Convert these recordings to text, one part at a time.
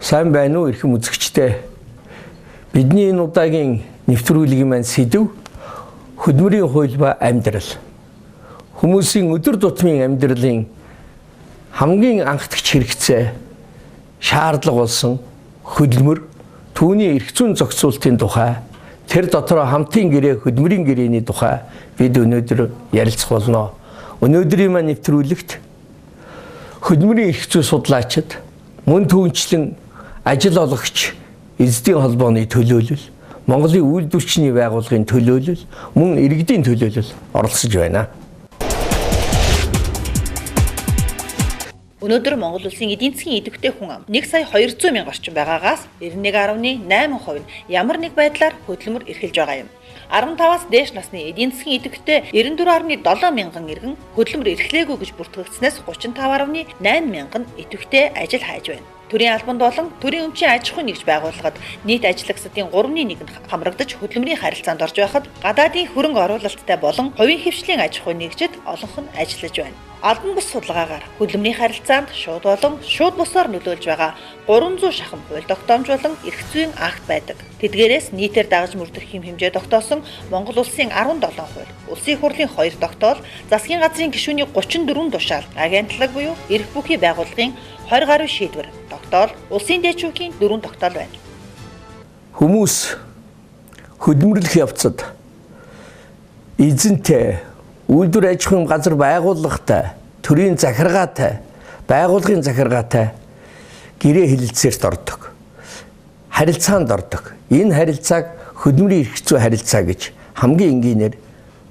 Сайн байна уу эрхэм үзэгчдээ. Бидний энэ удаагийн нэвтрүүлгийн маань сэдэв хөдөлмөрийн хууль ба амьдрал. Хүмүүсийн өдөр тутмын амьдралын хамгийн анхдагч хэрэгцээ шаардлага болсон хөдөлмөр, түүний эрх зүйн зохицуултын тухай, тэр дотроо хамтын гэрээ, хөдөлмөрийн гэрээний тухай бид өнөөдөр ярилцах болно. Өнөөдрийн маань нэвтрүүлэгт хөдөлмөрийн эрх зүй судлаачид, мөн түүнчлэн ажил олгогч эздийн холбооны төлөөлөл, Монголын үйлдвэрчний байгууллагын төлөөлөл, мөн иргэдийн төлөөлөл оролцож байна. Өнөөдөр Монгол улсын эдийн засгийн идэвхтэй хүн ам 1 сая 200 мянга орчим байгаагаас 91.8% нь ямар нэг байдлаар хөдөлмөр эрхэлж байгаа юм. 15-аас дээш насны эдийн засгийн идэвхтэй 94.7 мянган иргэн хөдөлмөр эрхлээгүй гэж бүртгэгдсэнээс 35.8 мянган нь идэвхтэй ажил хайж байна. Төрийн албанд болон төрийн өмчийн аж ахуйн нэгж байгууллагад нийт ажиллагсдын 3-ны 1 нь хамрагдаж хөдөлмөрийн харилцаанд орж байхад гадаадын хөрөнгө оруулалттай болон хувийн хэвшлийн аж ахуйн нэгжид олонх нь ажиллаж байна. Албан бус судалгаагаар хөдөлмөрийн харилцаанд шууд болон шууд бусаар нөлөөлж байгаа 300 шахам хууль тогтоомж болон эрх зүйн акт байдаг. Тэдгээрээс нийтээр дагаж мөрдөх хэм хэмжээ тогтоосон Монгол улсын 17 хууль, Улсын их хурлын 2 тогтоол, засгийн газрын гишүүний 34 тушаал, агентлаг буюу эрх бүхий байгууллагын 20 гаруй шийдвэр, тогтоол, улсын дээд шүүхийн 4 тогтоол байна. Хүмүүс хөдөлмөрлөх явцад эзэнтэй, үйлдвэр аж ахуйн газар байгууллагатай, төрийн захиргаатай, байгууллагын захиргаатай гэрээ хэлэлцээрт ордог. Харилцаанд ордог. Энэ харилцааг хөдөлмөрийн эрх зүй харилцаа гэж хамгийн энгийнээр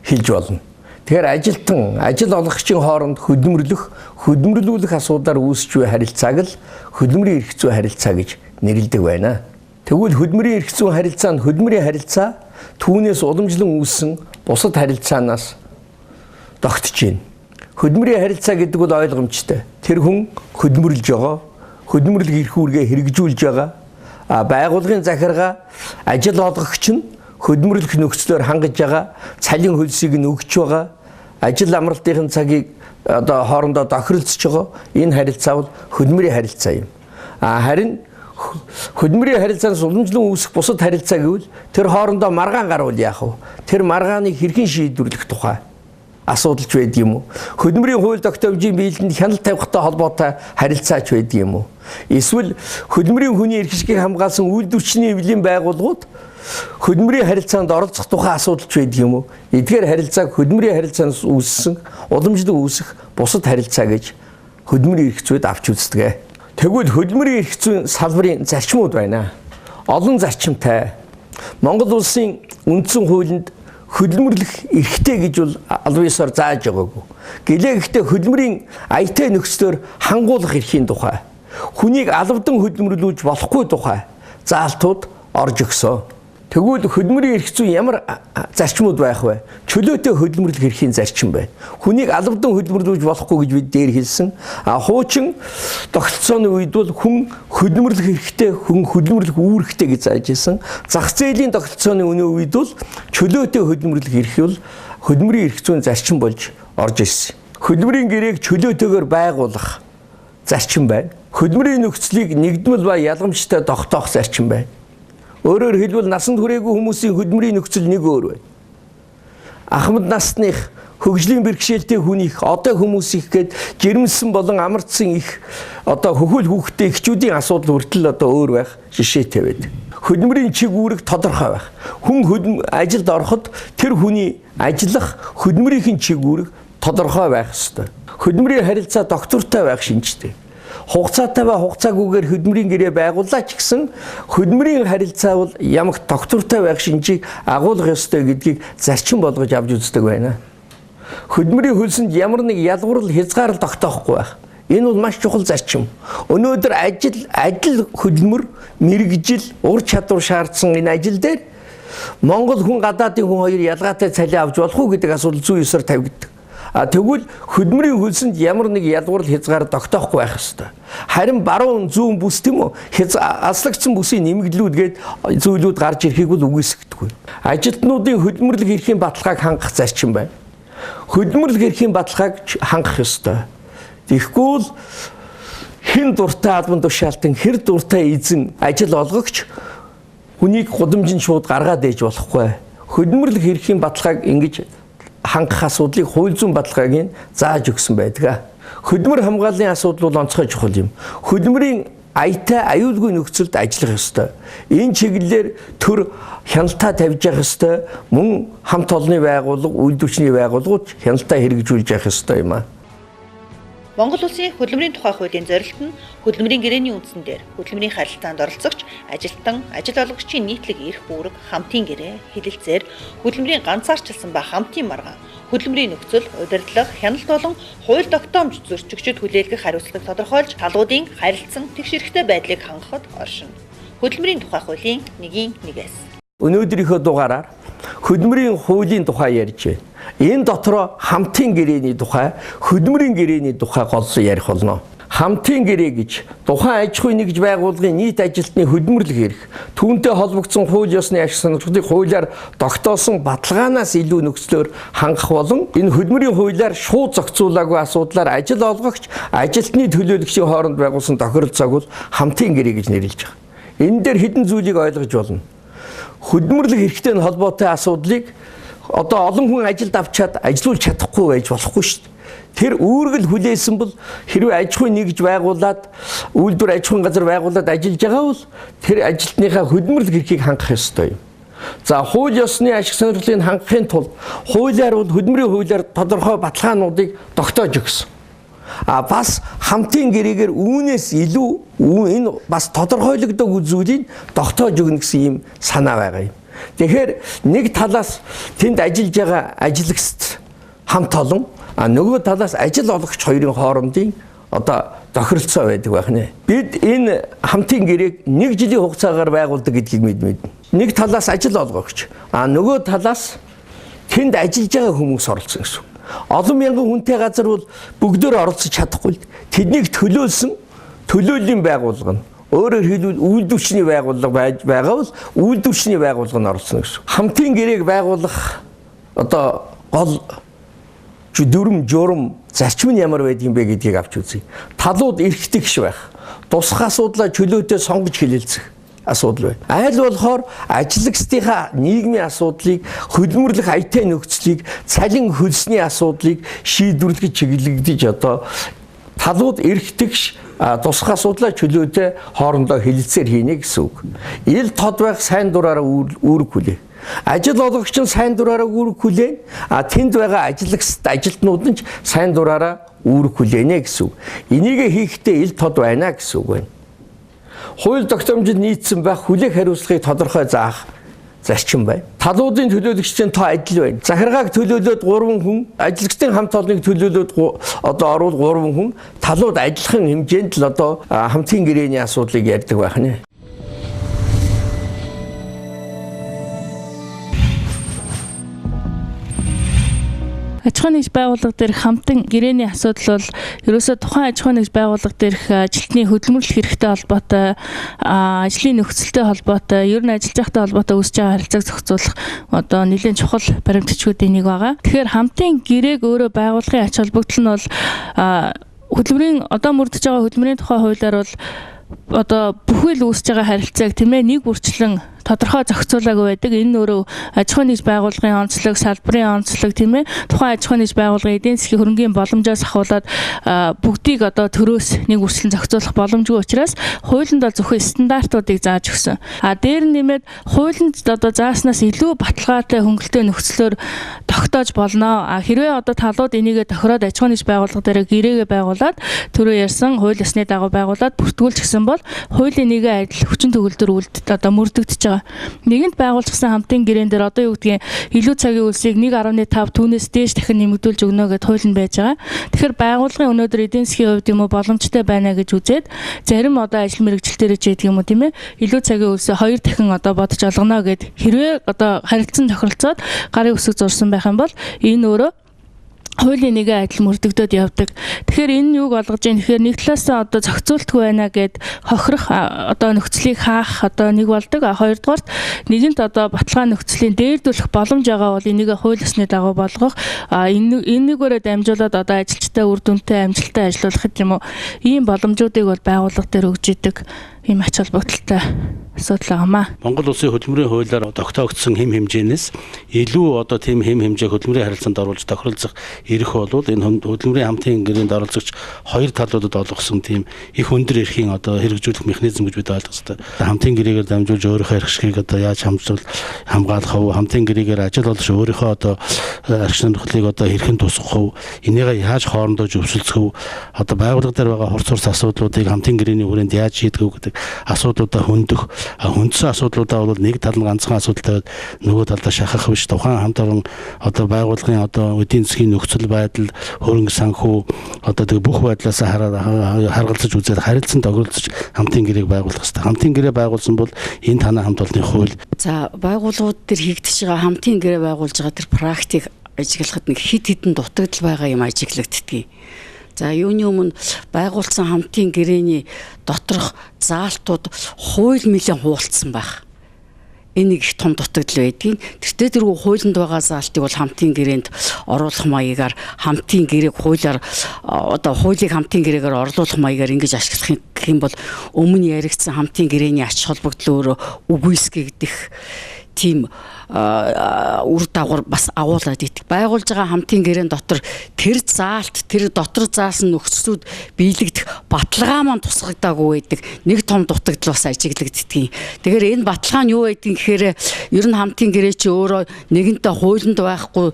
хэлж болно. Тэгэхээр ажилтан, ажил олгогчийн хооронд хөдөлмөрлөх, хөдөлмөрлүүлэх асуудлаар үүсч буй харилцааг л хөдөлмөрийн эрх зүйн харилцаа гэж нэрлэдэг байна. Тэгвэл хөдөлмөрийн эрх зүйн харилцаа нь хөдөлмөрийн харилцаа түүнээс уламжлан үүссэн бусад харилцаанаас тогтож байна. Хөдөлмөрийн харилцаа гэдэг бол ойлгомжтой. Тэр хүн хөдөлмөрлөж байгаа, хөдөлмөрлөх эрх үүргээ хэрэгжүүлж байгаа. А байгууллагын захиргаа, ажил олгогч нь хөдөлмөрлөх нөхцлөөр хангаж байгаа, цалин хөлсийг нь өгч байгаа, ажил амралтын цагийг одоо хоорондоо тохиролцож байгаа. Энэ харилцаа бол хөдөлмөрийн харилцаа юм. А харин хөдөлмөрийн харилцаанаас уламжлан үүсэх бусад харилцаа гэвэл тэр хоорондоо маргаан гарвал яах вэ? Тэр маргааныг хэрхэн шийдвэрлэх тухай асуудалч байдаг юм уу? Хөдөлмөрийн хууль тогтоомжийн биелэлд хяналт тавихтай холбоотой харилцаач байдаг юм уу? Эсвэл хөдөлмөрийн хүний эрх ашгийг хамгаалсан үйлдвэрчний эвлийн байгууллагууд хөдөлмөрийн харилцаанд оролцох тухай асуудалч байдаг юм уу? Эдгээр харилцааг хөдөлмөрийн харилцаанаас үүссэн, уламжлан үүсэх бусад харилцаа гэж хөдөлмөрийн эрх зүйд авч үздэг. Тэгвэл хөдөлмөрийн эрх зүйн салбарын зарчмууд байна. Олон зарчимтай. Монгол улсын үндсэн хуулинд хөдөлмөрлөх эрхтэй гэж бол албан ёсоор зааж байгаагүй. Гэлээ гэхдээ хөдөлмөрийн аятай нөхцлөөр хангуулах эрхийн тухай, хүнийг алавдан хөдөлмөрлүүлж болохгүй тухай заалтууд орж өгсөн. Тэгвэл хөдөлмөрийн эрх зүйн ямар зарчмууд байх вэ? Чөлөөтэй хөдөлмөрлөх эрхийн зарчим байна. Хүнийг алавдан хөдөлмөрлүүлж болохгүй гэж бид дээр хэлсэн. А хуучин тогтолцооны үед бол хүн хөдөлмөрлөх эрхтэй, хүн хөдөлмөрлөх үүрэгтэй гэж зааж ирсэн. Зах зээлийн тогтолцооны өнөө үед бол чөлөөтэй хөдөлмөрлөх эрх бол хөдөлмөрийн эрх зүйн зарчим болж орж ирсэн. Хөдөлмөрийн гэрээг чөлөөтэйгээр байгуулах зарчим байна. Хөдөлмөрийн нөхцөлийг нэгдмэл ба ялгамжтай тогтоох зарчим байна. Өөрөөр хэлбэл насанд хүрээгүй хүмүүсийн хөдөлмөрийн нөхцөл нэг өөр байна. Ахмад насных, хөгжлийн бэрхшээлтэй хүнийх, одоо хүмүүс их гээд жирэмсэн болон амарцсан их одоо хөхөл хүүхдтэй эхчүүдийн асуудал хүртэл одоо өөр байх жишээтэй байдаг. Хөдөлмөрийн чиг үүрэг тодорхой байх. Хүн ажилд ороход тэр хүний ажиллах хөдөлмөрийн чиг үүрэг тодорхой байх ёстой. Хөдөлмөрийн харилцаа доктортой байх шинжтэй. Хугацаатай ба хугацаагүйгээр хөдөлмөрийн гэрээ байгууллаа ч гэсэн хөдөлмөрийн харилцаа бол ямагт доктортой байх шинжийг агуулах ёстой гэдгийг зарчим болгож авч үздэг байна. Хөдөлмөрийн хөлсөнд ямар нэг ялгуурал хязгаарл тогтоохгүй байх. Энэ бол маш чухал зарчим. Өнөөдөр ажил хөдөлмөр, мэргэжил, ур чадвар шаардсан энэ ажил дээр Монгол хүн, гадаадын хүн хоёр ялгаатай цалин авч болох уу гэдэг асуудал зүй ёсоор тавигддаг. А тэгвэл хөдөлмөрийн хөлсөнд ямар нэг ялгуурл хязгаар тогтоохгүй байх ёстой. Харин баруун зүүн бүс тийм үү? Аслагдсан бүсийн нэмэгдлүүд гээд зүйлүүд гарч ирэхийг бол үгүйсгдэггүй. Ажилтнуудын хөдөлмөрлөх эрхийн баталгааг хангах зарчим байна. Хөдөлмөрлөх эрхийн баталгааг хангах ёстой. Тэгэхгүй бол хэн дуртай албан тушаалтан, хэр дуртай эзэн ажил олгогч хүнийг гудамжинд шууд гаргаад ээж болохгүй. Хөдөлмөрлөх эрхийн баталгааг ингэж хангах асуудлыг хууль зүйн баталгааг нь зааж өгсөн байдаг. Хөдөлмөр хамгааллын асуудал бол онцгой чухал юм. Хөдөлмөрийн аятай аюулгүй нөхцөлд ажиллах ёстой. Энэ чиглэлээр төр хяналтаа тавьж явах ёстой. Мөн хамт олонны байгууллага, үйлдвэрчний байгууллагууд хяналтаа хэрэгжүүлж явах ёстой юм аа. Монгол Улсын хөдөлмөрийн тухай хуулийн зорилт нь хөдөлмөрийн гэрээний үндсэн дээр хөдөлмөрийн харилцаанд оролцогч, ажилтан, ажил олгогчийн нийтлэг эрх үүрэг, хамтын гэрээ, хэлэлцээр, хөдөлмөрийн ганцаарчилсан ба хамтын маргаан, хөдөлмөрийн нөхцөл, удирдлага, хяналт болон хууль тогтоомж зөрчигчид хүлээлгэх хариуцлагыг тодорхойлж, талуудын харилцан тэгш эрхтэй байдлыг хангахад оршино. Хөдөлмөрийн тухай хуулийн 1-1-ээс. Өнөөдрийнхөө дугаараар хөдөлмөрийн хуулийн тухай ярьж байна. Энэ дотроо хамтын гэрээний тухай, хөдөлмөрийн гэрээний тухай голлон ярих болно. Хамтын гэрээ гэж тухайн аж ахуйн нэгж байгууллагын нийт ажилтны хөдөлмөрлөх эрх, түүнтэй холбогдсон хууль ёсны ашиг сонирхлыг хуулиар тогтоосон баталгаанаас илүү нөхцлөөр хангах болон энэ хөдөлмөрийн хуулиар шууд зохицуулаагүй асуудлаар ажил олгогч, ажилтны төлөөлөгчийн хооронд байгуулсан тохиролцоог бол хамтын гэрээ гэж нэрлэж байгаа. Энэ дээр хэдэн зүйлийг ойлгож болно. Хөдөлмөрлөх эрхтэй холбоотой асуудлыг одоо олон хүн ажилд авчаад ажилуулж чадахгүй байж болохгүй шүү дээ. Тэр үүргэл хүлээсэн бол хэрвээ аж ахуйн нэгж байгуулад үйлдвэр аж ахуйн газар байгуулад ажиллаж байгаа бол тэр ажилтныхаа хөдөлмөрлөх эрхийг хангах ёстой юм. За хууль ёсны ашиг сонирхлыг хангахын тулд хуулиар бол хөдөлмөрийн хуулиар тодорхой баталгаануудыг тогтоож өгсөн. А бас хамтын гэрээгээр үүнээс илүү энэ бас тодорхойлогдоогүй зүйлийг тогтоож өгнө гэсэн ийм санаа байгаа юм. Тэгэхээр нэг талаас тэнд ажиллаж байгаа ажиллагчид хамт олон, а нөгөө талаас ажил олгогч хоёрын хоорондын одоо тохиролцоо байдаг байх нэ. Бид энэ хамтын гэрээг нэг жилийн хугацаагаар байгуулдаг гэдгийг мэднэ. Нэг талаас ажил олгогч, а нөгөө талаас тэнд ажиллаж байгаа хүмүүс оролцсон гэсэн. Олон мянган хүнтэй газар бол бүгдөө оролцож чадахгүй л тэднийг төлөөлсөн төлөөллийн байгууллага нь өөрөөр хэлбэл үйлдвэрчний байгууллага байгаа бол үйлдвэрчний байгууллага нь оролцсон гэсэн. Хамтын гэрээг байгуулах одоо гол дүрм журам зарчим нь ямар байдгийг бэ гэдгийг авч үзье. Талууд эрхтгш байх. Тусах асуудлаа чөлөөтэй сонгож хэлэлцэх асуудал байна. Айл болохоор ажиллагчдынхаа нийгмийн асуудлыг, хөдөлмөрлөх аятай нөхцөлийг, цалин хөлсний асуудлыг шийдвэрлэх чиглэгдэж одоо талууд эрхтгш тусах асуудлаа чөлөөтэй хоорондоо хэлэлцээр хийнэ гэсэн үг. Ил тод байх сайн дураараа үүрэг хүлээ. Ажил олгогч нь сайн дураараа үүрэг хүлээн, а тэнд байгаа ажиллагчид ажилтнууд нь ч сайн дураараа үүрэг хүлээнэ гэсэн үг. Энийг хийхдээ ил тод байна гэсэн үг байна. Хууль тогтоомжид нийцсэн байх хүлээх хариуцлагыг тодорхой заах зарчим байна. Талуудын төлөөлөгчдийн тоо адил байна. Захиргааг төлөөлөөд 3 хүн, ажиллагчдын хамт олоныг төлөөлөөд одоо оруул 3 хүн, талууд адилхан хэмжээнд л одоо хамтын гэрээний асуудлыг ярьдаг байх нэ. Аж ахуйн нэгж байгууллага дээрх хамтын гэрээний асуудал бол ерөөсөө тухайн аж ахуйн нэгж байгууллага дээрх ажилтны хөдөлмөрлөх эрхтэй холбоотой, ажлын нөхцөлтэй холбоотой, ер нь ажиллаж байхтай холбоотой үүсэж байгаа харилцааг зохицуулах одоо нэлээд чухал баримтчгуудын нэг байгаа. Тэгэхээр хамтын гэрээг өөрөө байгууллагын ач холбогдол нь бол хөдөлмөрийн одоо мөрдөж байгаа хөдөлмөрийн тухай хуулиар бол одоо бүхэл үүсэж байгаа харилцааг тийм ээ нэг бүрчлэн тодорхой зохицуулаагүй байдаг. Энэ нь өөрөө аж ахуйн нэгж байгууллагын онцлог, салбарын онцлог тийм ээ тухайн аж ахуйн нэгж байгууллагын эдийн засгийн хөрөнгийн боломжоос ахуулаад бүгдийг одоо төрөөс нэг үрчлэн зохицуулах боломжгүй учраас хуулинд бол зөвхөн стандартуудыг зааж өгсөн. А дээр нь нэмээд хуулинд одоо зааснаас илүү баталгаатай хөнгөлтэй нөхцлөөр тогтоож болно. А хэрвээ одоо талууд энийгээ тохироод аж ахуйн нэгж байгууллага дээр гэрээгээ байгуулад түрүү ярьсан хууль ёсны дагуу байгуулад бүртгүүлж гисэн бол хуулийн нэгэ адил хүчин төгөлдөр үлдэлт одоо мөрдөгдөж байгаа. байгаа. Нэгэнт байгуулчихсан хамтын гэрээн дээр одоо юу гэдгийг илүү цагийн хөлсийг 1.5 түүнээс дээш дахин нэмэгдүүлж өгнө гэдээ хууль нь байж байгаа. Тэгэхээр байгууллагын өнөөдөр эдийн засгийн хувьд юм уу боломжтой байна гэж үзээд зарим одоо ажил мэргэжилтээр ч гэдэг юм уу тийм илүү цагийн хөлсөө 2 дахин одоо бодож олгоно гэд хэрвээ одоо харилцан тохиролцоод гарын үсэг зурсан байх юм бол энэ өөрөө хуулийн нэгэн адил мөрдөгдөд явдаг. Тэгэхээр энэ нь юуг олгож ийн гэхээр нэг талаасаа одоо зохицуултгүй байна гэд хохирох одоо нөхцөлийг хаах одоо нэг болдог. А хоёрдугаарт нэгэнт одоо баталгаа нөхцөлийн дээрдүүлэх боломж байгаа бол энийг хууль ёсны дагуу болгох, энэ энэгээрээ дамжуулаад одоо ажилчтай үр дүнтэй амжилттай ажиллуулах юм уу ийм боломжуудыг бол байгууллага дээр өгж идэг ийм ач холбогдолтой асуудал байгаамаа. Монгол улсын хөдөлмөрийн хуулиар тогтоогдсон хэм хэмжээнээс илүү одоо тийм хэм хэмжээ хөдөлмөрийн харилцаанд оруулж тохиролцох эрх бол энэ хөдөлмөрийн хамтын гэрээнд оролцогч хоёр талуудад олгосон тийм их өндөр эрхийн одоо хэрэгжүүлэх механизм гэж бид ойлгох ёстой. Хамтын гэрээгээр дамжуулж өөрийнхөө эрх ашгийг одоо яаж хамгаалах вэ? Хамтын гэрээгээр ажил олгож өөрийнхөө одоо эрх сонирхлыг одоо хэрхэн тусгах вэ? Энийгээ яаж хоорондоо зөвшөлдсөх вэ? Одоо байгууллага дээр байгаа хурц хурц асуудлуудыг хамтын гэрээний хүрээнд яаж шийдэх вэ гэдэг асуудлуудаа хөндөх, хөндсөн асуудлуудаа бол нэг тал нь ганцхан асуудал тавиад нөгөө талдаа шахах биш, тухайн хамт олон одоо байгууллагын одоо эдийн засгийн нөхцөл байдал, хөрөнгө санхүү одоо тэг бүх байдлаасаа харгалзаж үзээд харилцан тохиролцож хамтын гэрээг байгуулах хэрэгтэй. Хамтын гэрээ байгуулсан бол энэ танай хамт олонны хууль. За, байгууллагууд төр хийгдэж байгаа хамтын гэрээ байгуулж байгаа тэр практик ажиглахад нэг хид хідэн дутагдал байгаа юм ажиглагддгийг. За, юуны өмнө байгуулсан хамтын гэрээний доторх заалтууд хууль нэлээд хуулцсан байх. Энэ нэг их том дутагдал байдгийг. Тэртээ тэргүй хуулинд байгаа заалтыг бол хамтын гэрээнд оруулах маягаар хамтын гэрээг хуулиар одоо хуулийг хамтын гэрээгээр орлуулах маягаар ингэж ашиглах юм бол өмнө яригдсан хамтын гэрээний ач холбогдол өөрөө үгүйсгэгдэх тийм үр дагавар бас агуулад идэх. Байгуулж байгаа хамтын гэрээн дотор тэр заалт, тэр дотор заасан нөхцлүүд биелэгдэх баталгаа маань тусгагдаагүй байдаг. Нэг том дутагдал бас ажиглагддгийг. Тэгэхээр энэ баталгаа нь юу байдгийг гэхээр ер нь хамтын гэрээ чи өөрөө нэгэнтээ хуулинд байхгүй,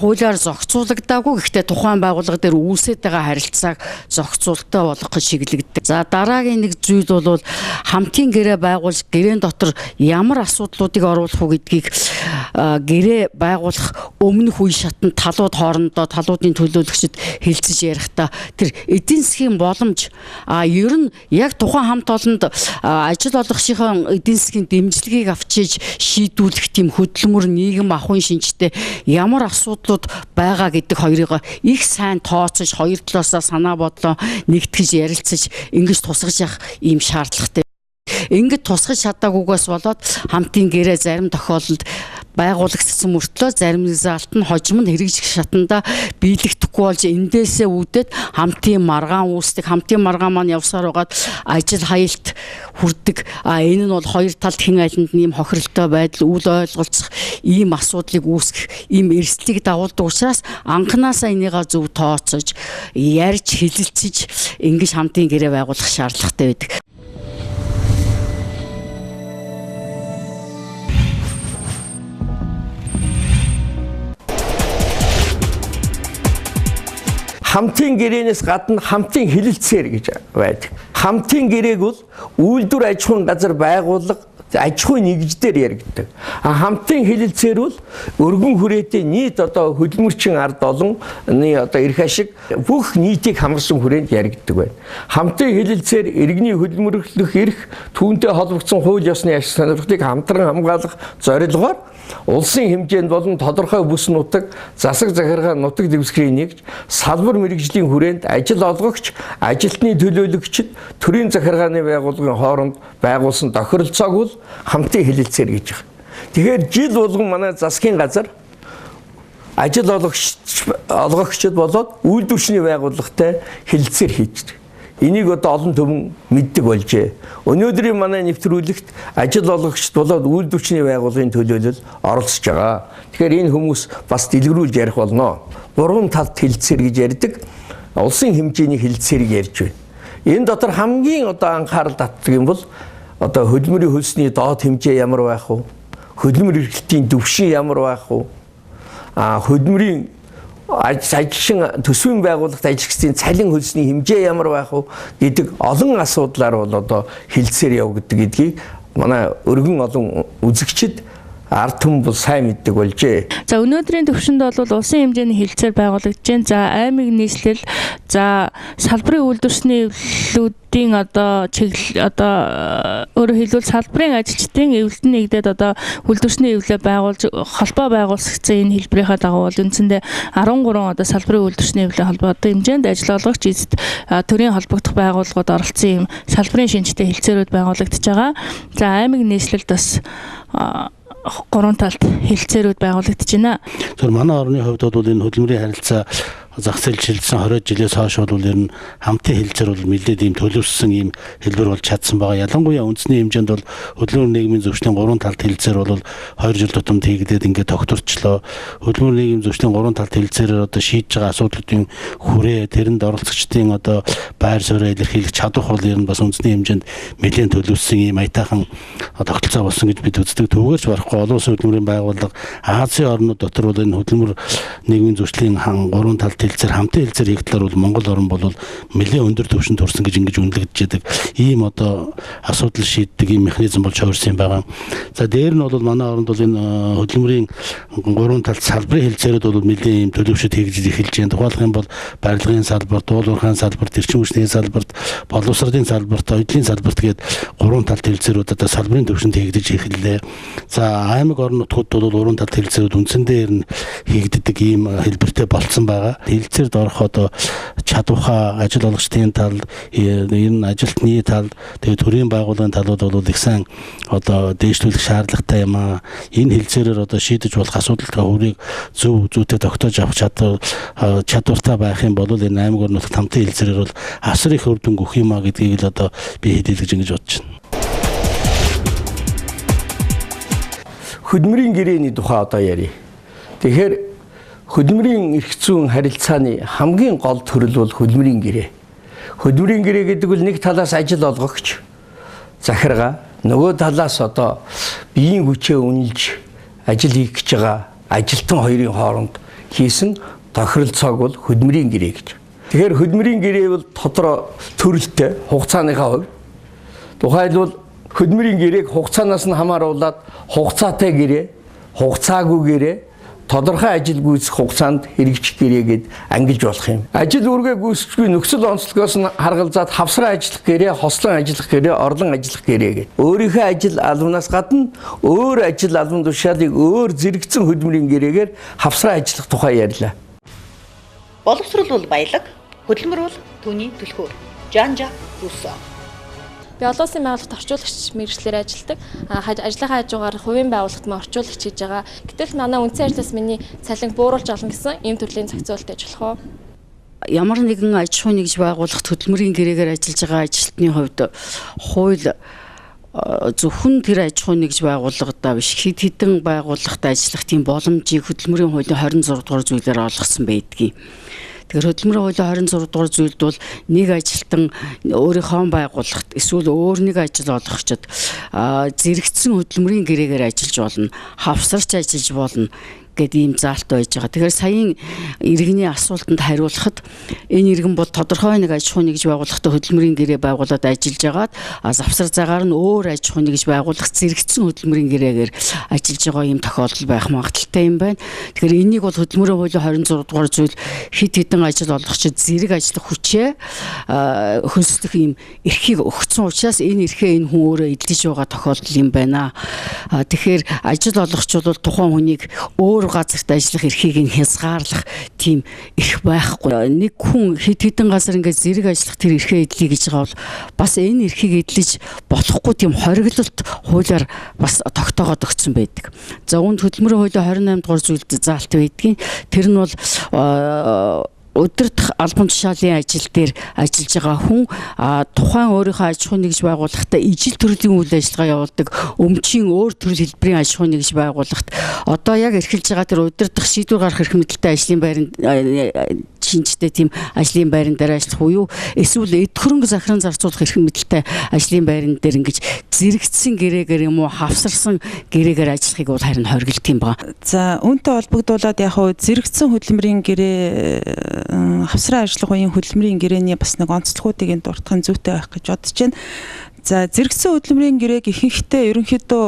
хуулиар зохицуулагдаагүй. Гэхдээ тухайн байгууллага дээр үүсээд байгаа харилцааг зохицуулттай болгох гэж чиглэгддэг. За, дараагийн нэг зүйл бол хамтын гэрээ байгуулж гэрээн дотор ямар асуудлуудыг оруулах уу гэдгийг гэрээ байгуулах өмнөх үе шатанд талууд хоорондоо талуудын төлөөлөгчд хэлцэж ярихдаа тэр эдийн засгийн боломж ер нь яг тухайн хамт олонд ажил олгогчийн эдийн засгийн дэмжлэгийг авчиж шийдвүлэх тийм хөдөлмөр нийгэм ахуйн шинжтэй ямар асуудлууд байгаа гэдэг хоёрыг их сайн тооцож хоёр талаасаа санаа бодлоо нэгтгэж ярилцаж ингэж тусгаж явах ийм шаардлагатай. Ингээд тусгаж чадаагүйгээс болоод хамтын гэрээ зарим тохиолдолд байгуулагдсан мөртлөө зарим заалт нь хожим нь хэрэгжих шатанда биелэгдэхгүй болж эндээсээ үүдээд хамтын маргаан үүсдэг. Хамтын маргаан маань явсаар байгаад ажил хаялт хүрдэг. Энэ нь бол хоёр талд хэн алинд нь ийм хохиролтой байдал, үл ойлголцох ийм асуудлыг үүсгэх ийм эрсдлийг дагуулдаг учраас анханасаа энийгээ зөв тооцож, ярьж, хэлэлцэж ингэж хамтын гэрээ байгуулах шаардлагатай байдаг. Хамтын гэрээнээс гадна хамтын хэлэлцээр гэж байдаг. Хамтын гэрээг бол үйлдвэр аж ахуйн газар байгууллага аж ахуйн нэгждэр яригддаг. А хамтын хэлэлцээр бол өргөн хүрээтэй нийт одоо хөдөлмөрчин ард олонны одоо эрх ашиг бүх нийтийг хамарсан хүрээнд яригддаг байна. Хамтын хэлэлцээр иргэний хөдөлмөрлөх эрх, түүнтэй холбогдсон хууль ёсны ашиг сонирхлыг хамтран хамгаалах зорилгоор улсын хэмжээнд болон тодорхой бүс нутаг, засаг захиргаа нутаг дэвсгэрийн нэгж, салбар мэргэжлийн хүрээнд ажил олгогч, ажилтны төлөөлөгчд, төрийн захиргааны байгууллагын хооронд байгуулсан тохиролцоог бол хамтын хэлэлцээр гэж байна. Тэгэхээр жил болгон манай засгийн газар ажил олгогчд болоод үйлдвэрчний байгууллагатай хэлэлцээр хийж байгаа. Энийг одоо олон түмэн мэддэг болжээ. Өнөөдрийн манай нэвтрүүлэгт ажил олгогчд болоод үйлдвэрчний байгууллагын төлөөлөл оролцож байгаа. Тэгэхээр энэ хүмүүс бас дэлгэрүүлж ярих болно. Гурван талд хэлэлцээр гэж ярьдаг. Улсын хэмжээний хэлэлцээрийг ярьж байна. Энэ дотор хамгийн одоо анхаарал татдаг юм бол одоо хөдөлмөрийн хөлсний доод хэмжээ ямар байх вэ? Хөдөлмөр эрхлэлтийн түвшин ямар байх вэ? Хөдөлмөрийн ажилчин төсвийн байгууллагт ажиллагчдын цалин хөлсний хэмжээ ямар байх вэ гэдэг олон асуудлаар бол одоо хэлэлцээр явагддаг гэдгийг Манай өргөн олон үзэгчид ард түмэн бол сайн мэддэг болжээ. За өнөөдрийн төвшөнд бол улсын хэмжээний хэлцээр байгуулагдаж байна. За аймаг нийслэл, за салбарын үйлдвэрчний эвлэлүүдийн одоо чиглэл одоо өөрөөр хэлбэл салбарын ажилчдын эвлэлд нэгдээд одоо үйлдвэрчний эвлэлээ байгуулж холбоо байгуулсагцсан энэ хэлбэрийнхаа дагуу бол үндсэндээ 13 одоо салбарын үйлдвэрчний эвлэлийн холбоо одоо хэмжээнд ажил олгогч эзэд төрийн холбогдох байгууллагууд оролцсон юм салбарын шинжтэй хэлцээрүүд байгуулагдаж байгаа. За аймаг нийслэлд бас гурван талд хэлцээрүүд байгуулагдаж байна. Тэгэхээр манай орны хувьд бол энэ хөдөлмөрийн харилцаа зах зээл шилжсэн 20 жилээс хойш бол ер нь хамтын хэлцээр бол нэлээд ийм төлөвшсөн ийм хэлбэр болж чадсан байгаа. Ялангуяа үндэсний хэмжээнд бол хөдөлмөр нийгмийн зөвшлийн гурван талд хэлцээр бол 2 жил тутамд хийгдээд ингээд тогтворчлоо. Хөдөлмөр нийгмийн зөвшлийн гурван талд хэлцээрээр одоо шийдэж байгаа асуудлуудын хүрээ, тэрэнд оролцогчдын одоо байр сууриа илэрхийлэх чадвар бол ер нь бас үндэсний хэмжээнд нэлээд төлөвшсөн ийм аятайхан тогтолцоо болсон гэж бид үздэг. Түүгээрч барахгүй олон улсын хөдөлмөрийн байгууллага Азийн орнууд дотор бол энэ хөдөлмөр нийгмийн зөвшлийн гурван талд хэлцээр хамтын хэлцээр хийх талаар бол Монгол орн бол нэлээд өндөр түвшинд хүрсэн гэж ингэж үнэлэгдэж байдаг. Ийм одоо асуудал шийддэг ийм механизм болж хувирсан юм байгаа. За дээр нь бол манай оронд бол энэ хөдөлмөрийн гурван талд салбарын хэлцээрүүд бол нэлээд ийм төлөвшөд хийж эхэлж байна. Тухайлах юм бол барилгын салбарт, уулуурхайн салбарт, эрчим хүчний салбарт, боловсролын салбарт, оюутлын салбарт гээд гурван талд хэлцээрүүд одоо салбарын түвшинд хийгдэж эхэллээ. За аймаг орон нутгууд бол гурван талд хэлцээрүүд үндсэндээ ер нь хийгддэг ийм хэлбэртэй болцсон байгаа. Хэлцээрд орох одоо чадвархаа ажил олгогчдын тал, энэ ажилтны тал, тэгээ төрийн байгууллагын талууд бол их сайн одоо дээшлүүлэх шаардлагатай юм аа. Энэ хэлцээрээр одоо шийдэж болох асуудалтай хүрийг зөв зүйтэй тогтоож авах чадвартай байх юм бол энэ аймаг орон нутагт хамтын хэлцээрээр бол асар их үр дүн өгөх юм аа гэдгийг л одоо би хэлье гэж ингэж бодож байна. Хөдөлмөрийн гэрээний тухай одоо ярья. Тэгэхээр хөдөлмөрийн эрх зүйн харилцааны хамгийн гол төрөл бол хөдөлмөрийн гэрээ. Хөдөлмөрийн гэрээ гэдэг бол нэг талаас ажил олгогч захиргаа, нөгөө талаас одоо биеийн хүчээ үнэлж ажил хийх гэж байгаа ажилтан хоёрын хооронд хийсэн тохиролцоог бол хөдөлмөрийн гэрээ гэж. Тэгэхээр хөдөлмөрийн гэрээ бол тодорхой төрөлтэй хугацааныхаа хувьд. Тухайлбал хөдөлмөрийн гэрээг хугацаанаас нь хамааруулаад хугацаатай гэрээ, хугацаагүй гэрээ, тодорхой ажил гүйцэх хугацаанд хэрэгжих гэрээ гэд ангилж болох юм. Ажил үүргээ гүйцэхгүй нөхцөл онцлогоос нь харгалзаад хавсран ажиллах гэрээ, хослон ажиллах гэрээ, орлон ажиллах гэрээ гэд. Өөрийнхөө ажил албанаас гадна өөр ажил албан тушаалыг өөр зэрэгцэн хөдөлмөрийн гэрээгээр хавсран ажиллах тухай ярьлаа. Боловсрол бол баялаг, хөдөлмөр бол түүний түлхүүр. Жанжа Руссо. Би олон улсын байгууллагт орчуулагч мэргэжлээр ажилладаг. Ажлынхаа хажуугаар хувийн байгууллагт мөн орчуулагч хийж байгаа. Гэтэл манай үндсэн ажлаас миний цалин бууруулж олно гэсэн ийм төрлийн зохицуулалт ажиллах уу? Ямар нэгэн аж ахуйн нэгж байгууллагт хөдөлмөрийн гэрээгээр ажиллаж байгаа ажилтны хувьд хууль зөвхөн тэр аж ахуйн нэгж байгууллагадаа биш хэд хэдэн байгууллагт ажиллах тийм боломжийг хөдөлмөрийн хуулийн 26 дугаар зүйлээр олгосон байдгийг. Тэгэхээр хөдөлмөрийн хуулийн 26 дугаар зүйлд бол нэг ажилтан өөрийнхөө байгууллагт эсвэл өөр нэг ажил олгогчид зэрэгцсэн хөдөлмөрийн гэрээгээр ажиллаж болно, хавсарч ажиллаж болно гэд ийм заалт байж байгаа. Тэгэхээр саяын иргэний асуултанд хариулахад энэ иргэн бол тодорхой нэг аж ахуйн нэгж байгууллагатай хөдөлмөрийн гэрээ байгуулад ажиллаж байгаад завсар цагаар нь өөр аж ахуйн нэгж байгууллага зэрэгцсэн хөдөлмөрийн гэрээгээр ажиллаж байгаа ийм тохиолдол байх магадлалтай юм байна. Тэгэхээр энийг бол хөдөлмөрийн хуулийн 26 дугаар зүйл хэд хэдэн ажил олгогчид зэрэг ажиллах хүчээ хөлслөх ийм эрхийг өгсөн учраас энэ эрхээ энэ хүн өөрөө эдлэж байгаа тохиолдол юм байна. Тэгэхээр ажил олгогч бол тухайн хүнийг өөр газарт ажиллах эрхийг нь хязгаарлах тийм эрх байхгүй. Нэг хүн хэд хэдэн газар ингээд зэрэг ажиллах тэр эрхээ эдлэе гэж байгаа бол бас энэ эрхийг эдлэж болохгүй тийм хориглолт хуулиар бас тогтоогоод өгсөн байдаг. За үүнд хөдөлмөрийн хуулийн 28 дугаар зүйлд заалт байдгийн. Тэр нь бол удирдах албан тушаалын ажил дээр ажиллаж байгаа хүн тухайн өөрийнхөө аж ахуйн нэгж байгууллагатай ижил төрлийн үйл ажиллагаа явуулдаг өмчийн өөр төрөл хэлбэрийн аж ахуйн нэгж байгууллагт одоо яг эрхэлж байгаа тэр удирдах шийдвэр гаргах эрх мэдэлтэй ажлын байранд шинжтэй тийм ажлын байран дээр ажиллах уу эсвэл эд хөрөнгө захиран зарцуулах эрх мэдэлтэй ажлын байран дээр ингэж зэрэгцсэн гэрээгээр юм уу хавсарсан гэрээгээр ажиллахыг бол харин хориглох юм байна. За үүнтэй холбогдуулаад яг хөө зэрэгцсэн хөдөлмөрийн гэрээ хавсран ажиллах үеийн хөдөлмөрийн гэрээний бас нэг онцлогуудыг энэ дуртахын зүйтэй байх гэж бодож байна. За, зэрэгцэн хөдөлмөрийн гэрээг ихэнхдээ ерөнхийдөө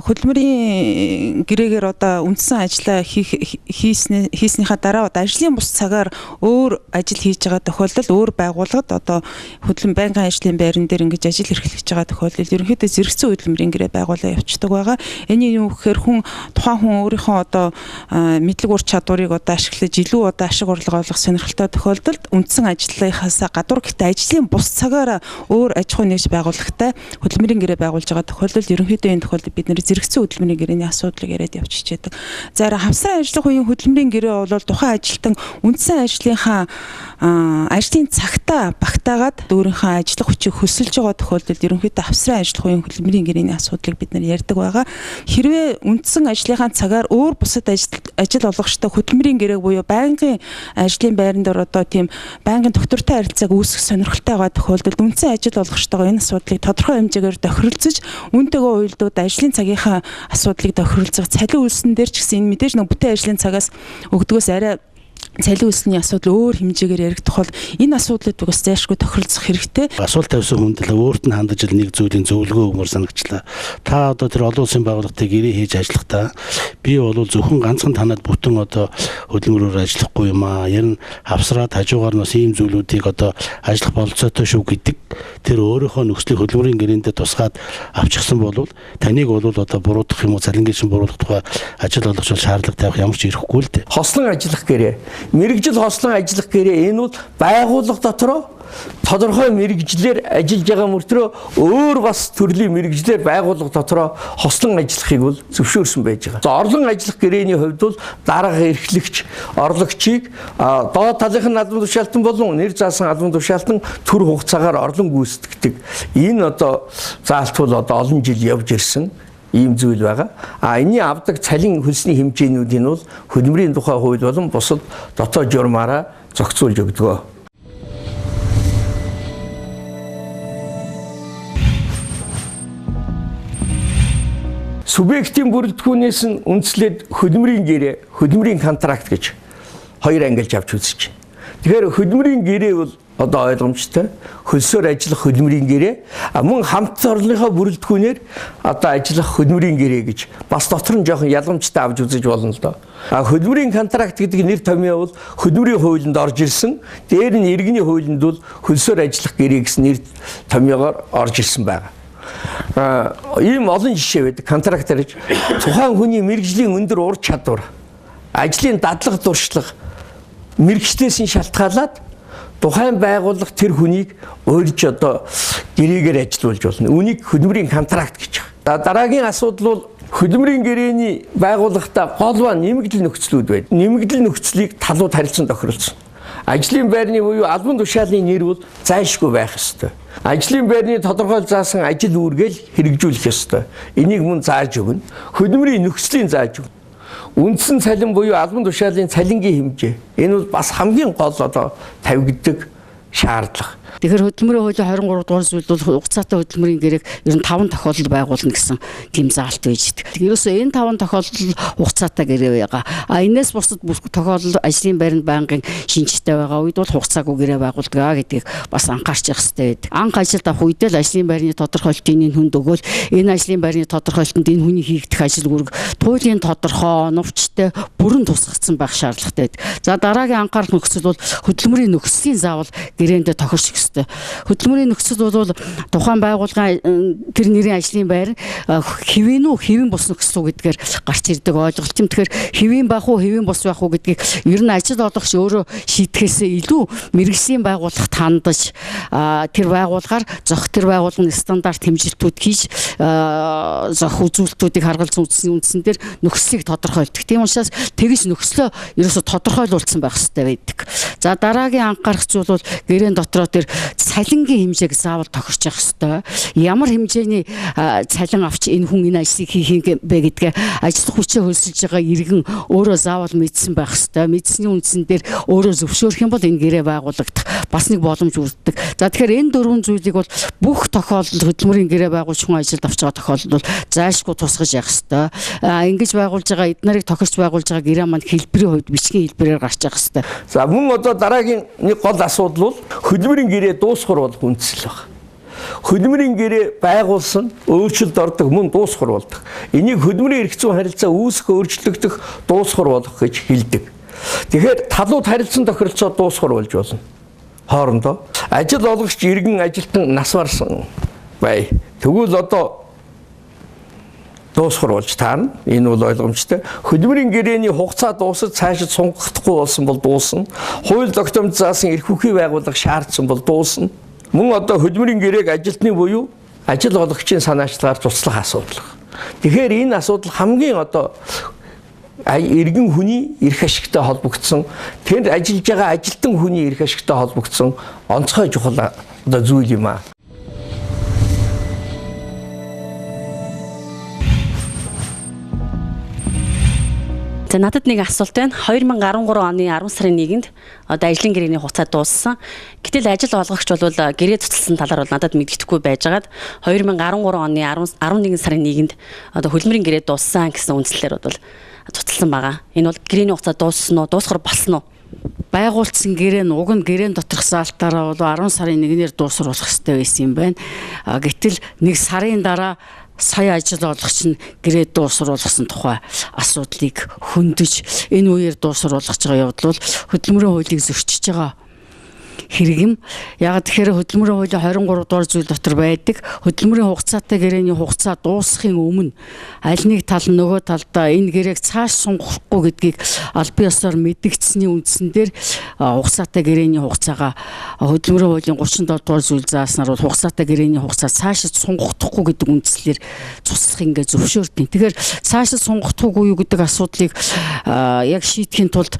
хөдөлмөрийн гэрээгээр одоо үндсэн ажлаа хийснийхаа дараа одоо ажлын бус цагаар өөр ажил хийж байгаа тохиолдолд өөр байгууллагад одоо хөдөлмөр байнгын ажлын байран дээр ингэж ажил эрхлэж байгаа тохиолдолд ерөнхийдөө зэрэгцэн хөдөлмөрийн гэрээ байгуулаа явуулдаг байгаа. Эний юу гэхээр хүн тухайн хүн өөрийнхөө одоо мэдлэг ур чадварыг одоо ашиглаж илүү одоо ашиг орлого олох сонирхолтой тохиолдолд үндсэн ажлынхаасаа гадуур гэхдээ ажлын бус цагаараа өөр аж ахуй нэгж байгуулагатай хөдөлмөрийн гэрээ байгуулж байгаа тохиолдолд ерөнхийдөө энэ тохиолдолд бид нэр зэрэгцэн хөдөлмөрийн гэрээний асуудлыг яриад явчихжээ. За, хавсран ажиллах үеийн хөдөлмөрийн гэрээ бол тухайн ажилтан үндсэн ажлынхаа ажлын цагтаа багтаагаад өөрийнхөө ажиллах хүчийг хөлсөлж байгаа тохиолдолд ерөнхийдөө хавсран ажиллах үеийн хөдөлмөрийн гэрээний асуудлыг бид нар ярьдаг байгаа. Хэрвээ үндсэн ажлынхаа цагаар өөр бусад ажил олгогчтой хөдөлмөрийн гэрээг буюу байнгын ажлын байран дээр одоо тийм байнгын доктортой харилцааг үүсгэх сонирхолтой байгаа тохиолдолд үндсэн ажил олгогчтойгоо энэ асуудлыг тодорхой хэмжээгээр тохиролцож үүнтэйгээ уялдууд ажлын цагийнхаа асуудлыг тохиролцох, цалин үйлсэн дээр ч гэсэн энэ мэдээж нэг бүтэн ажлын цагаас өгдөгөөс арай цалин үйлсний асуудал өөр хэмжээгээр яригдах бол энэ асуудлыг бас зайлшгүй тохиролцох хэрэгтэй. Асуулт тавьсан хүнд л өөрт нь хандаж л нэг зүйлийн зөвлөгөө өгмөр санагчлаа. Та одоо тэр олон улсын байгууллагыг гэрээ хийж ажиллахдаа би бол зөвхөн ганцхан танад бүтэн одоо хөдөлмөрөөр ажиллахгүй юм аа. Ер нь хавсраад хажуугаар нь бас ийм зүйлүүдийг одоо ажиллах бололцоотой шүү гэдэг тэр өөрийнхөө нөхцөлийг хөдөлмөрийн гэрээндээ тусгаад авчихсан бол таныг бол одоо буруутгах юм уу, цалингийн шин буруутгах тухай ажил олгогч бол шаардлага тавих ямар ч ирэхгүй л дээ. Хослон ажиллах гэрээ, мэргэжил хослон ажиллах гэрээ энэ бол байгууллага дотроо тодорхой мэргэжлээр ажиллаж байгаа мөртрөө өөр бас төрлийн мэргэжлээр байгууллага дотроо хослон ажиллахыг бол зөвшөөрсөн байж байгаа. За, орлон ажиллах гэрээний хувьд бол дарга эрхлэгч орлогчийг доод талынх нь албан тушаалтан болон нэр заасан албан тушаалтан төр хугацаагаар орлон гүйцэтгэдэг. Энэ одоо заалт бол одоо олон жил явж ирсэн ийм зүйл байгаа. А энэний авдаг цалин хөлсний хэмжээнүүдийг нь бол хөдөлмөрийн тухай хууль болон бусад дотоод журмаараа зохицуулж өгдөг. Субъектийн бүрэлдэхүүнээс нь үндслээд хөдөлмөрийн гэрээ, хөдөлмөрийн контракт гэж хоёр ангилж авч үзэж байна. Тэгэхээр хөдөлмөрийн гэрээ бол одоо ойлгомжтой хөлсөөр ажиллах хөдөлмөрийн гэрээ, мөн хамт олонныхоо бүрэлдэхүүнээр одоо ажиллах хөдөлмөрийн гэрээ гэж бас дотор нь жоохон ялгамжтай авч үзэж болно л доо. А хөдөлмөрийн контракт гэдэг нэр томьёо бол хөдөлмөрийн хуулинд орж ирсэн. Дээр нь иргэний хуулинд бол хөлсөөр ажиллах гэрээ гэсэн нэр томьёогоор орж ирсэн байгаа. Ийм олон жишээ байдаг. Контрактаар гэж тухайн хүний мэргэжлийн өндөр ур чадвар, ажлын дадлага туршлага мэргэжлээс нь шалтгаалаад тухайн байгууллага тэр хүнийг урьж одоо гэрээгээр ажилуулж болно. Үүнийг хөдөлмөрийн контракт гэж байна. Дараагийн асуудал бол хөдөлмөрийн гэрээний байгууллагатаа гол ба нэмэгдэл нөхцлүүд байна. Нэмэгдэл нөхцлийг талууд харилцан тохиролцсон. Ажлын байрны буюу албан тушаалын нэр бол зайлшгүй байх ёстой. Ажлын байрны тодорхойл заасан ажил үүргээл хэрэгжүүлэх ёстой. Энийг мөн зааж өгнө. Хөдөлмөрийн нөхцөлийн зааж өгнө. Үндсэн цалин буюу албан тушаалын цалингийн хэмжээ. Энэ бол бас хамгийн гол одоо тавигддаг шаардлага. Тэгэхээр хөдөлмөрийн хуулийн 23 дугаар зүйл бол хугацаатай хөдөлмөрийн гэрээг ер нь 5 тохиолдолд байгуулна гэсэн тийм заалт байж байдаг. Ерөөсөө энэ 5 тохиолдол хугацаатай гэрээ байгаа. А энэс бусад бүх тохиолдол ажлын байранд байнгын шинжтэй байгаа үед бол хугацаагүй гэрээ байгуулдаг гэдгийг бас анхаарч явах хэрэгтэй байдаг. Анх ажилд авах үедээ л ажлын байрны тодорхойлолтын энэ хүнд өгөөл энэ ажлын байрны тодорхойлолтод энэ хүний хийгдэх ажил үүрэг туйлын тодорхой, оновчтой, бүрэн тусгагдсан байх шаардлагатай байдаг. За дараагийн анхаарах нөхцөл бол хөдөлмөрийн нөхцөлийн заавал гэрээндээ тохирч ёстой. Хөдөлмөрийн нөхцөл бол тухайн байгууллагын тэр нэрийн ажлын байр хэвийн үү хэвийн бус нөхцөл гэдгээр гарч ирдэг ойлголт юм. Тэгэхээр хэвийн байх уу хэвийн бус байх уу гэдгийг ер нь ажил олгогч өөрөө шийдэхээс илүү мэргэжлийн байгууллагт хандаж тэр байгууллагаар зохих тэр байгууллагын стандарт хэмжилтүүд хийж зохих үзүүлэлтүүдийг харгалзан үзсэн үндсэн дээр нөхцөлийг тодорхойлдог. Тийм учраас тэгж нөхцлөө ерөөсө тодорхойлуулсан байх хэрэгтэй байдаг. За дараагийн анхаарах зүйл бол гэрээн дотроо тэр цалингийн хэмжээг заавал тохирч явах ёстой. Ямар хэмжээний цалин авч энэ хүн энэ ажлыг хийх юм бэ гэдгээ ажиллах хүчээ хөлсөж байгаа иргэн өөрөө заавал мэдсэн байх ёстой. Мэдсэний үндсэн дээр өөрөө зөвшөөрөх юм бол энэ гэрээ байгуулагдах бас нэг боломж үүсдэг. За тэгэхээр энэ дөрвөн зүйлийг бол бүх тохиолдолд хөдөлмөрийн гэрээ байгуулж хүн ажилд авч байгаа тохиолдолд бол зайлшгүй тусгаж явах ёстой. Ингэж байгуулж байгаа эднэрийг тохирч байгуулж байгаа гэрээ маань хэлбэрийн хувьд бичгийн хэлбэрээр гарч явах ёстой. За мөн одоо дараагийн нэг гол асуудал бол хөдөлмөрийн гэрээ дуусгар болох үндсэл баг. Хөдөлмөрийн гэрээ байгуулсан, өөрчлөлт ордог, мөн дуусгар болдог. Энийг хөдөлмөрийн эрх зүйн харилцаа үүсэх, өөрчлөгдөх, дуусгар болох гэж хэлдэг. Тэгэхээр талууд харилцан тохиролцоо дуусгар болж болно. Хоорондоо ажил олгогч иргэн ажилтан нас барсан бай. Тэгвэл одоо дуусгар болж таарна. Энэ бол ойлгомжтой. Хөдөлмөрийн гэрээний хугацаа дуусаж цаашид сунгахгүй болсон бол дуусна. Хууль тогтоомж заасан эрх хүчний байгууллага шаардсан бол дуусна. Мөн одоо хөдөлмөрийн гэрээг ажилтны буюу ажил олгогчийн санаачлагаар цуцлах асуудал. Тэгэхээр энэ асуудал хамгийн одоо иргэн хүний эрх ашигтай холбогдсон, тэнд ажиллаж байгаа ажилтан хүний эрх ашигтай холбогдсон онцгой чухал одоо зүйл юм аа. За надад нэг асуулт байна. 2013 оны 10 сарын 1-нд одоо ажлын гэрээний хугацаа дууссан. Гэтэл ажил олгогч бол гэрээ цуцлсан талаар бол надад мэддэхгүй байжгаад 2013 оны 11 сарын 1-нд одоо хөдөлмөрийн гэрээ дууссан гэсэн үндслээр бол цуцлсан байгаа. Энэ бол гэрээний хугацаа дууссан уу, дуусгар болсон уу? Байгуулсан гэрээ нь уг нь гэрээн доторх заалтаараа бол 10 сарын 1-ээр дуусруулах хэрэгтэй байсан юм байна. Гэтэл нэг сарын дараа сая ажил олгогч нь гэрээ дуусруулсан тухай асуудлыг хөндөж энэ үеэр дуусруулах байгаа явдал бол хөдөлмөрийн хуулийг зөрчиж байгаа хэрэг юм. Яг тэгэхээр хөдөлмөрийн хуулийн 23 дугаар зүйл дотор байдаг хөдөлмөрийн хугацаатай гэрээний хугацаа дуусахын өмнө аль нэг тал нь нөгөө талдаа энэ гэрээг цааш сунгахгүй гэдгийг албан ёсоор мэдэгдсэний үндсэн дээр хугацаатай гэрээний хугацаагаа хөдөлмөрийн хуулийн 37 дугаар зүйл зааснаар бол хугацаатай гэрээний хугацаа цааш сунгахдахгүй гэдэг үндслээр цуцлах ингээд зөвшөөрдөг. Тэгэхээр цааш сунгахдахгүй юу гэдэг асуудлыг яг шийдэхин тулд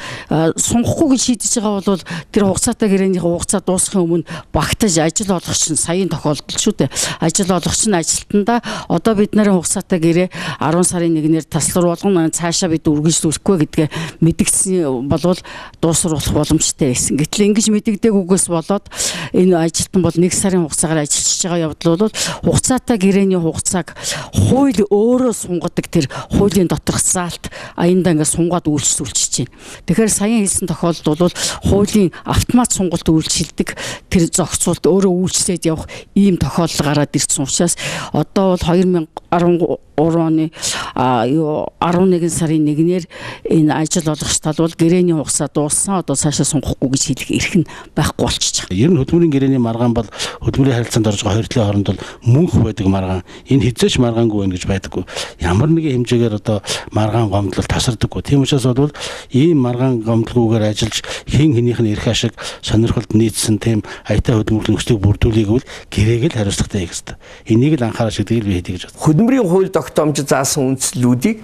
сунгахгүй гэж шийдэж байгаа бол тэр хугацаатай гэрээний хугацаа дуусахын өмнө багтаж ажил олгогч нь саяын тохиолдол шүү дээ. Ажил олгогч нь ажилтнаа одоо бид нарын хугацаатай гэрээ 10 сарын 1-ээр таслууруулган цаашаа бид үргэлжлүүлэхгүй гэдгээ мэдэгдсэн болвол дуусруулах боломжтой байсан. Гэтэл ингэж мэдэгдээгүйгээс болоод энэ ажилтан бол 1 сарын хугацаагаар ажиллаж байгаа явдал бол хугацаатай гэрээний хугацааг хууль өөрөө сунгадаг тэр хуулийн доторх заалт аяндаа ингээд сунгаад үйлчлүүлчихэж байна. Тэгэхээр саяын хэлсэн тохиолдолд бол хуулийн автомат сонголт үйлчилдэг тэр зохицуулт өөрөө үйлчлээд явах ийм тохиолдол гараад ирсэн учраас одоо бол 2013 оны 11 сарын 1-ээр энэ ажил олгогч тал бол гэрээний хугацаа дууссан, одоо цаашаа сунгахгүй гэж хэлэх эрх нь байхгүй болчихж байгаа. Ер нь хөдөлмөрийн гэрээний маргаан бол хөдөлмөрийн харилцаанд орж байгаа хоёр талын хооронд бол мөнх байдаг маргаан. Энэ хизээч маргаангүй байна гэж байдаггүй. Ямар нэгэн хэмжээгээр одоо маргаан гомдлол тасардаггүй. Тийм учраас бол ийм маргаан гомдлгүйгээр ажиллаж хэн хэнийх нь эрх ашиг сонирхолд нийцсэн тийм аятай хөдөлмөрийн нөхцөлийг бүрдүүлээг бол гэрээг л хариуцлагатай хийх ёстой. Энийг л анхаарал шигдэг л би хийдэг гэж бодсон. Хөдөлмөрийн хууль тогтоомж заасан үндслүүдийг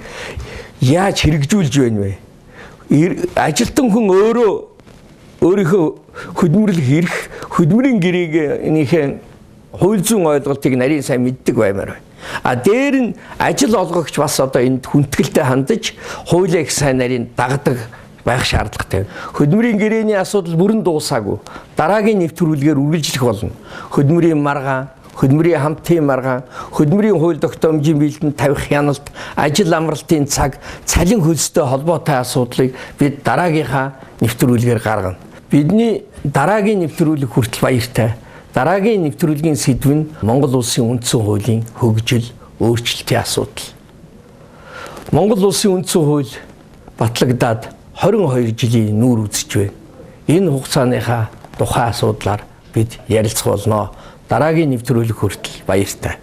яаж хэрэгжүүлж байна вэ? Ажилтан хүн өөрөө өөрийнхөө хөдөлмөрлөх эрх, хөдөлмөрийн гэрээгнийхээ хууль зүйн ойлголтыг нарийн сайн мэддэг баймаар байна. А дээр нь ажил олгогч бас одоо энд хүндэтгэлтэй хандаж хуулийг сайн нарийн дагдаг байх шаардлагатай. Хөдөлмөрийн гэрээний асуудал бүрэн дуусаагүй. Дараагийн нэвтрүүлгээр үргэлжлэх болно. Хөдөлмөрийн маргаан, хөдөлмөрийн хамтын маргаан, хөдөлмөрийн хууль тогтоомжийн биелэлд тавих хяналт, ажил амралтын цаг, цалин хөлстэй холбоотой асуудлыг бид дараагийнхаа нэвтрүүлгээр гаргана. Бидний дараагийн нэвтрүүлэг хүртэл баяртай. Дараагийн нэвтрүүлгийн сэдэв нь Монгол улсын үндсэн хуулийн хөгжил, өөрчлөлтийн асуудал. Монгол улсын үндсэн хууль батлагдаад 22 жилийн нүүр үзэж байна. Энэ хугацааныхаа тухайн асуудлаар бид ярилцах болно. Дараагийн нэвтрүүлэг хүртэл баяртай.